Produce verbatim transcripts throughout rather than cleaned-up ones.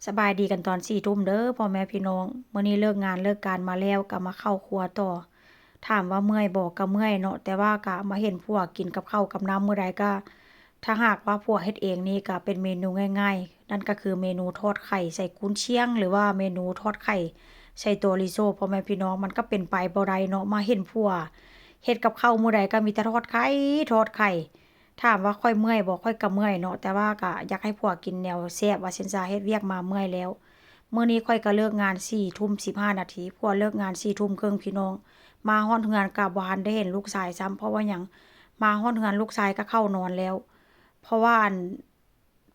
สบายดีกันตอนสี่ทุ่มเด้อพ่อแม่พี่น้อง มื้อนี้เลิกงานเลิกการมาแล้วก็มาเข้าครัวต่อ ถามว่าเมื่อยบ่ ก็เมื่อยเนาะ แต่ว่าก็มาเห็นผัวกินกับข้าวกับน้ำมื้อใดก็ ถ้าหากว่าผัวเฮ็ดเองนี่ก็เป็นเมนูง่ายๆ นั่นก็คือเมนูทอดไข่ใส่กุนเชียง หรือว่าเมนูทอดไข่ใส่โตริโซ พ่อแม่พี่น้อง มันก็เป็นไปบ่ได้เนาะ มาเห็นผัวเฮ็ดกับข้าวมื้อใดก็มีแต่ทอดไข่ ทอดไข่ ถามว่าข้อยเมื่อยบ่ ข้อยก็เมื่อยเนาะ แต่ว่าก็อยากให้ผัวกินแนวแซ่บว่าซั่นซะ เฮ็ดเวียกมาเมื่อยแล้ว มื้อนี้ข้อยก็เลิกงานสี่ทุ่มสิบห้านาที ผัวเลิกงานสี่ทุ่มครึ่งพี่น้อง มาฮอดเฮือนก็บ่ทันได้เห็นลูกชายซ้ำ เพราะว่าหยัง มาฮอดเฮือนลูกชายก็เข้านอนแล้ว เพราะว่าอัน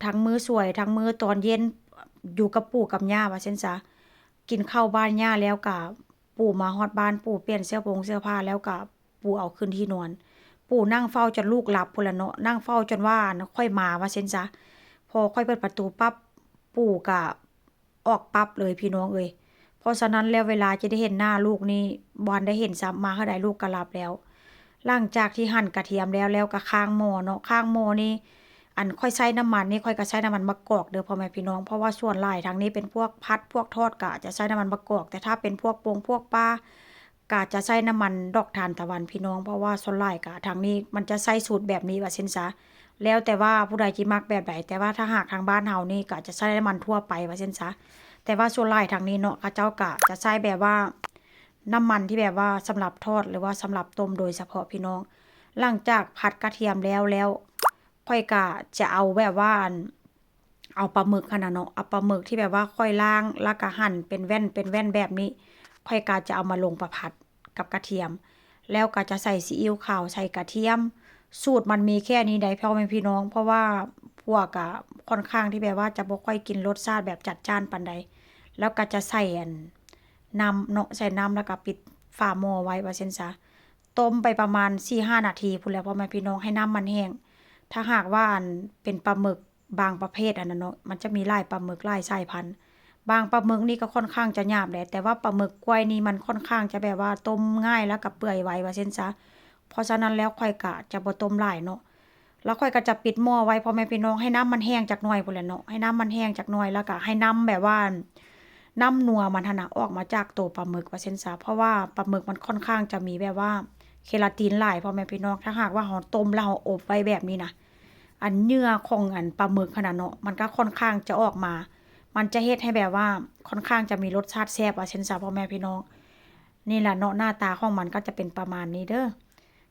ทั้งมื้อสวย ทั้งมื้อตอนเย็น อยู่กับปู่กับย่าว่าซั่นซะ กินข้าวบ้านย่าแล้วก็ปู่มาฮอดบ้าน ปู่เปลี่ยนเสื้อผงเสื้อผ้าแล้วก็ปู่เอาขึ้นที่นอน ปู่นั่งเฝ้าจนลูกหลับพู้นล่ะเนาะ นั่งเฝ้าจนว่าอันข้อยมาว่าซั่นซะ พอข้อยเปิดประตูปั๊บ ปู่ก็ออกปั๊บเลยพี่น้องเอ๋ย เพราะฉะนั้นแล้วเวลาจะได้เห็นหน้าลูกนี่บ่ทันได้เห็นซ้ำ มาเท่าใดลูกก็หลับแล้ว หลังจากที่หั่นกระเทียมแล้ว แล้วก็ข้างหม้อเนาะ ข้างหม้อนี่ อันข้อยใช้น้ำมันนี่ ข้อยก็ใช้น้ำมันมะกอกเด้อพ่อแม่พี่น้อง เพราะว่าส่วนหลายทางนี้เป็นพวกผัดพวกทอดก็จะใช้น้ำมันมะกอก แต่ถ้าเป็นพวกปงพวกปลา ก็จะใช้น้ำมันดอกทานตะวันพี่น้อง เพราะว่าส่วนหลายก็ทางนี้มันจะใช้สูตรแบบนี้ว่าซั่นซะ แล้วแต่ว่าผู้ใดสิมักแบบใด แต่ว่าถ้าหากทางบ้านเฮานี่ก็จะใช้น้ำมันทั่วไปว่าซั่นซะ แต่ว่าส่วนหลายทางนี้เนาะ เขาเจ้าก็จะใช้แบบว่า น้ำมันที่แบบว่าสำหรับทอดหรือว่าสำหรับต้มโดยเฉพาะพี่น้อง หลังจากผัดกระเทียมแล้วแล้ว ข้อยก็จะเอาแบบว่าอัน เอาปลาหมึกหั่นน่ะเนาะ เอาปลาหมึกที่แบบว่าข้อยล้าง แล้วก็หั่นเป็นแว่นเป็นแว่นแบบนี้ ข้อยก็จะเอามาลงไปผัดกับกระเทียม แล้วก็จะใส่ซีอิ๊วขาว ใส่กระเทียม สูตรมันมีแค่นี้ใดพ่อแม่พี่น้อง เพราะว่าผัวก็ค่อนข้างที่แบบว่าจะบ่ค่อยกินรสชาติแบบจัดจ้านปานใด แล้วก็จะใส่อัน น้ำเนาะ ใส่น้ำแล้วก็ปิดฝาหม้อไว้ว่าซั่นซะ ต้มไปประมาณสี่ห้านาทีพู้นแหละพ่อแม่พี่น้อง ให้น้ำมันแห้ง ถ้าหากว่าอันเป็นปลาหมึกบางประเภทอันนั้นเนาะ มันจะมีหลายปลาหมึกหลายสายพันธุ์ บางปลาหมึกนี่ก็ค่อนข้างจะหยาบแหละ แต่ว่าปลาหมึกกล้วยนี่มันค่อนข้างจะแบบว่าต้มง่ายแล้วก็เปื่อยไวว่าซั่นซะ เพราะฉะนั้นแล้วข้อยก็จะบ่ต้มหลายเนาะ แล้วข้อยก็จะปิดหม้อไว้พ่อแม่พี่น้อง ให้น้ำมันแห้งจักหน่อยพู้นแหละเนาะ ให้น้ำมันแห้งจักหน่อย แล้วก็ให้น้ำแบบว่า น้ำนัวมันหั่นน่ะออกมาจากตัวปลาหมึกว่าซั่นซะ เพราะว่าปลาหมึกมันค่อนข้างจะมีแบบว่าเคลาตินหลายพ่อแม่พี่น้อง ถ้าหากว่าเฮาต้มแล้วเฮาอบไว้แบบนี้นะ อันเยื่อของอันปลาหมึกหั่นน่ะเนาะ มันก็ค่อนข้างจะออกมา มันจะเฮ็ดให้แบบว่าค่อนข้างจะมีรสชาติแซ่บว่าซั่นซะพ่อแม่พี่น้อง นี่ล่ะเนาะ หน้าตาของมันก็จะเป็นประมาณนี้เด้อ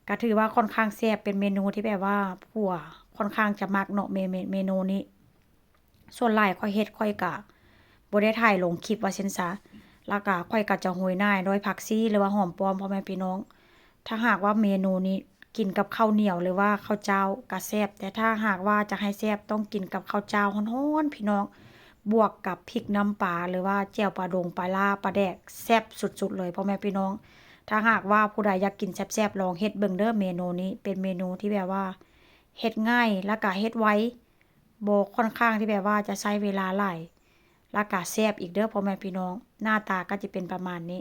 ก็ถือว่าค่อนข้างแซ่บ เป็นเมนูที่แบบว่าผัวค่อนข้างจะมักเนาะ เม- เม- เมนูนี้ ส่วนหลายข้อยเฮ็ดข้อยกะบ่ได้ถ่ายลงคลิปว่าซั่นซะ แล้วกะข้อยกะจะโรยหน้าด้วยผักชีหรือว่าหอมป้อมพ่อแม่พี่น้อง ถ้าหากว่าเมนูนี้กินกับข้าวเหนียวหรือว่าข้าวเจ้ากะแซ่บ แต่ถ้าหากว่าจะให้แซ่บต้องกินกับข้าวเจ้าฮ้อนๆพี่น้อง บวกกับพริกน้ำปลาหรือว่าแจ่วปลาดงปลาร้าปลาแดก แซ่บสุดๆเลยพ่อแม่พี่น้อง ถ้าหากว่าผู้ใดอยากกินแซ่บๆลองเฮ็ดเบิ่งเด้อ เมนูนี้เป็นเมนูที่แบบว่าเฮ็ดง่ายแล้วกะเฮ็ดไว บ่ค่อนข้างที่แบบว่าจะใช้เวลาหลาย แล้วกะแซ่บอีกเด้อพ่อแม่พี่น้อง หน้าตาก็จะเป็นประมาณนี้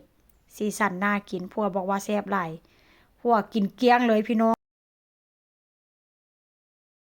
สีสันน่ากิน ผัวบอกว่าแซ่บหลาย ผัวกินเกลี้ยงเลยพี่น้อง